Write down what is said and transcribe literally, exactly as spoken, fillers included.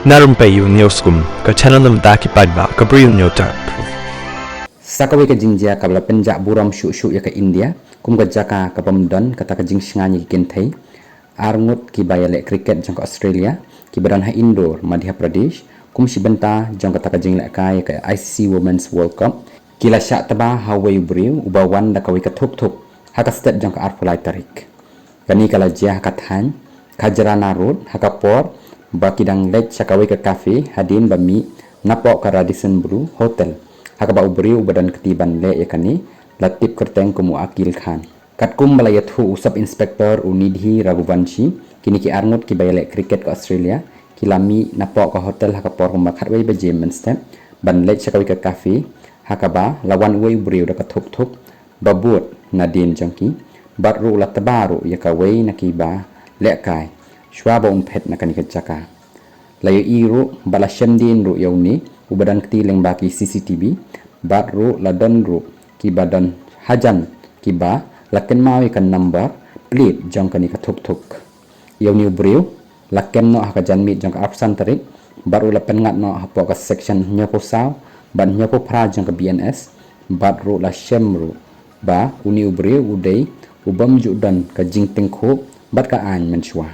Na Rympei U News kum ka channel na bynta ki paidbah ka Bri U News Tap. Sa kawei ka jingjia kaba la pynjah burom shuh shuh ïa ka India kum ka jaka kaba ym don kata ka jingsngewsih ïa ki kynthei arngut kiba ïaleh cricket jong ka Australia kiba don ha Indore, Madhya Pradesh, kum shi bynta jong kata ka jinglehkai ïa ka I C C Women's World Cup, ki la shah tba ha uwei u briew uba wan da kawei ka thuk thuk ha ka stet jong ka arphew lai tarik. Kane ka la jia ha ka thaiñ Khajrana Road ha ka por ba ki dang leit sha kawei ka cafe hadien ba mih napoh ka Radisson Blu Hotel, ha kaba u briew uba don kti ban leh ïa kane la tip kyrteng kum u Aqil Khan. Katkum ba la ïathuh u Sub Inspector u Nidhi Raghuvanshi, kine ki arngut kiba ïaleh cricket ka Australia ki la mih napoh ka hotel ha ka por kumba khatwei baje mynstep ban leit sha kawei ka cafe, ha kaba la wan uwei u briew da ka thuk thuk ba bud nadien jong ki, bad ruh la tba ruh ïa kawei na kiba lehkai shuwa ba un phet na kane ka jaka. La ïohi ruh bad la shem dien ruh ïa une uba don kti lyngba ki C C T V, bad ruh la don ruh kiba don hajan kiba la kynmaw ïa ka number plate jong kane ka thuk thuk. Ïa une u briew la kem noh ha ka janmiet jong ka arphew san tarik bad ruh la pynngat noh hapoh ka section hynñiewphew saw bad hynñiewphew phra jong ka B N S, bad ruh la shem ruh ba une u briew u dei u bym ju don ka jingtyngkhuh bad ka aiñ mynshuwa.